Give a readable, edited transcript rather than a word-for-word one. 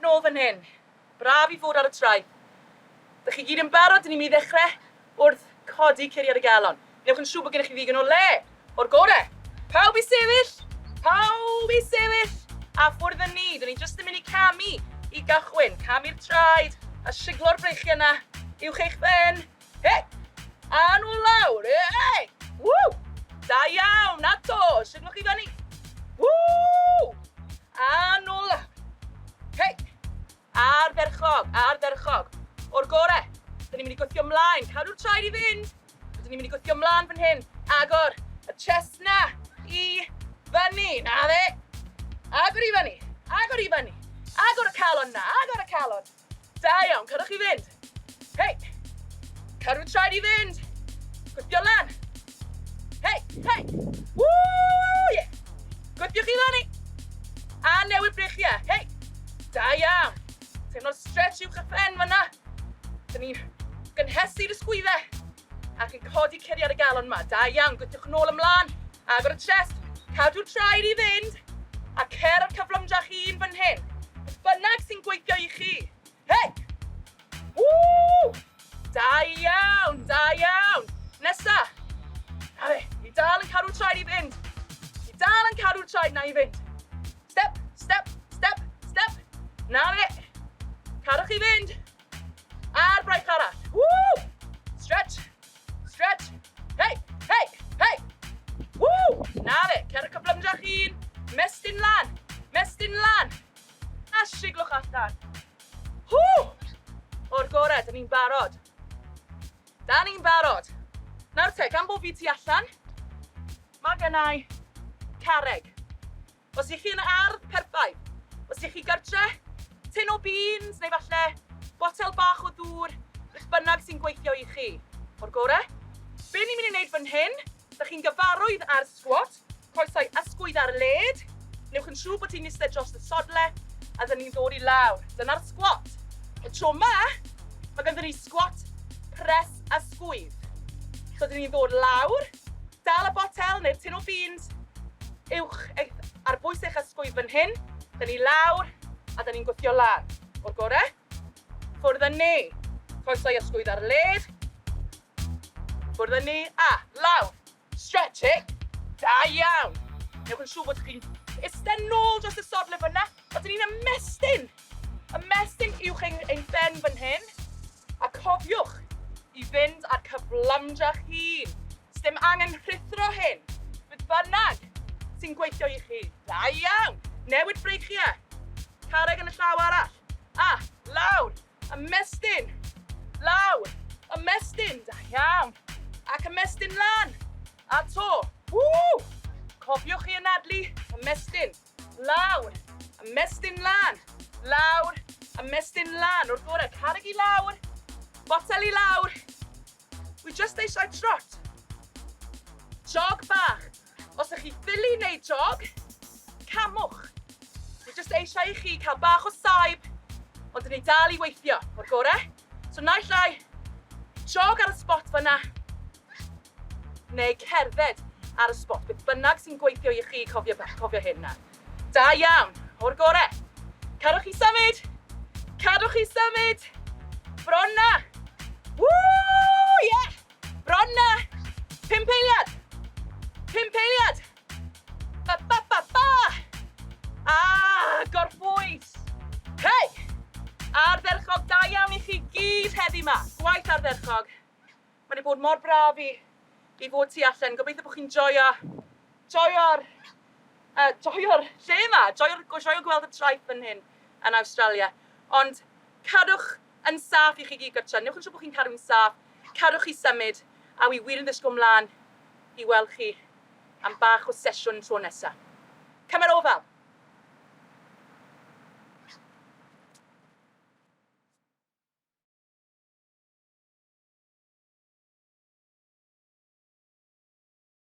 nôl fan hyn. Braf i fod ar y traeth. Dych chi gyd yn barod? Dyn ni'n mynd i ddechrau wrth codi curiad y galon. Newch yn siŵr bod gennych chi ddigon o le. O'r gore. Pawb i sefyll! Pawb i sefyll! A ffwrdd â ni. Dyn ni jyst yn mynd i camu i gychwyn. Camu'r traed a siglo'r breichiau yna uwch eich ben. Hei! A nhw lawr! Hei! Woo! Da iawn! Na to! Siglwch i fyny! Woo! A nhw lawr! Hei! Ardderchog! Ardderchog! O'r gore! Dyn ni'n mynd i gwthio mlaen. Cadw'r traed i fynd. Dyn ni'n mynd i gwthio mlaen fan hyn. Agor y chest na i fyny. Na fe! Agor i fyny. Agor i fyny. Agor y calon na. Agor y calon. Da iawn, cadwch i fynd. Hei! Cadw'r traed i fynd. Gwthio lan. Hei, hei! Woo, yeah! Gwthiwch i fyny. A newid breichiau. Hei! Da iawn. Teimlo'r stretch uwch y phen fyna. Dyn ni'n gynhesu'r ysgwyddau ac yn codi curiad y galon yma. Da iawn, gwthiwch nôl ymlaen. Agor y chest, cadw'r traed i fynd, a cer ar cyflymdrach un fan hyn. Beth bynnag sy'n gweithio i chi. Hei! Woo! Da iawn, da iawn. Nesa. Na fe, ni dal yn cadw'r traed i fynd. Ni dal yn cadw'r traed na i fynd. Step, step, step, step. Na fe. Cadwch i fynd. A'r braich arall. Woo! Stretch, stretch. Hei, hei, hei. Woo! Na fe, cer y cyflymdrach un. Mestyn lan, mestyn lan. A siglwch allan. Hw! O'r gorau, dyn ni'n barod. Da ni'n barod. Nawr te, gan bod fi tu allan, mae gennau carreg. Os ych chi yn ardd, perffaith. Os ych chi gartre, tin o beans neu falle botel bach o ddŵr, beth bynnag sy'n gweithio i chi. O'r gore. Be ni'n mynd i wneud fan hyn, da chi'n gyfarwydd â'r squat, coesau ysgwydd ar led, newch yn siŵr bod ti'n eistedd dros y sodle, a dyn ni'n ddod i lawr. Dyna'r squat. Y tro ma, mae ganddyn ni squat press ysgwydd. So dyn ni'n ddod lawr, Dal y botel neu'r tin o beans uwch eich, ar bwys eich ysgwydd fan hyn. Dyn ni lawr a dyn ni'n gwthio lan. O'r gore. Ffwrdd â ni. Coesau ysgwydd ar led. Ffwrdd â ni a lawr. Stretch it. Da iawn. Newch yn siŵr bod chi'n eistedd nôl dros y sodle fyna. A dyn ni'n ymestyn. Ymestyn uwch ein, ein ben fan hyn. A cofiwch i fynd â'r cyflymdra'ch hun. Sdim angen rhuthro hyn. Beth bynnag sy'n gweithio i chi. Da iawn! Newid breichiau. Carreg yn y llaw arall. A, lawr, ymestyn, lawr, ymestyn, da iawn. Ac ymestyn lan. A to. Woo! Cofiwch i anadlu, ymestyn. Lawr, ymestyn lan, lawr, ymestyn lan. O'r gorau, carreg i lawr, botel i lawr. Wi just eisiau trot. Jog bach. Os ydych chi ffili wneud jog, camwch. Wi just eisiau i chi cael bach o saib, ond dyn ni dal i weithio. O'r gorau. So naill ai jog ar y spot fyna, neu cerdded ar y spot, beth bynnag sy'n gweithio i chi, cofio, cofio hyn na. Da iawn, o'r gore. Cadwch chi symud, cadwch chi symud. Bron na. Woo, yeah! Bron na. Pump eiliad. Pump eiliad. Ba, ba, ba, ba. Ah, gorffwys. Hei! Ardderchog, da iawn i chi gyd heddi ma. Gwaith ardderchog. Mae wedi bod mor braf i, i fod tu allan. Gobeithio bod chi'n joio, joio'r, uh, joio'r lle yma, joio'r, joio gweld y traeth fan hyn yn Awstralia. Ond cadwch yn saff i chi gyd gartre. Newch yn siŵr bod chi'n cadw'n saff, cadwch chi symud, a wi wir yn ddisgwyl mlaen i weld chi am bach o sesiwn tro nesa. Cymer ofal!